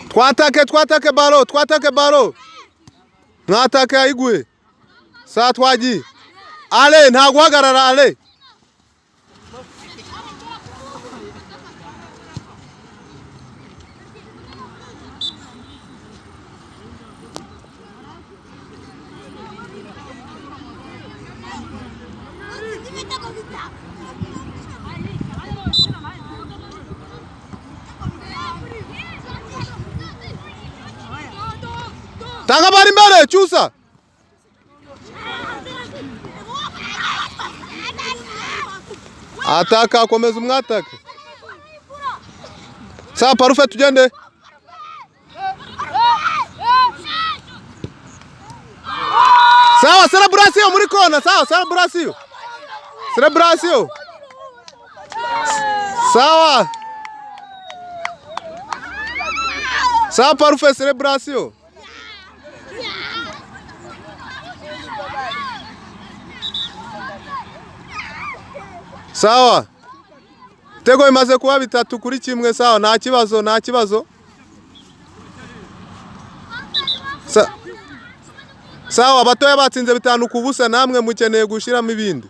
Twatake, twatake baro, twatake baro. Mwatake ayiguhe. Sa twagiye. Ale nta guhagarara ale. Tanga bari imbere cyusa. Ataka komeza umwataka. Sa parufe tugende. Sawa celebration muri kona, sawa celebration. Celebration. Sawa. Sawa parufe celebration. Sawa. Ibitego bimaze kuba 3-1, sawa nta kibazo, nta kibazo. Sawa abatoya batsinze 5-0, namwe mukeneye gushiramo ibindi.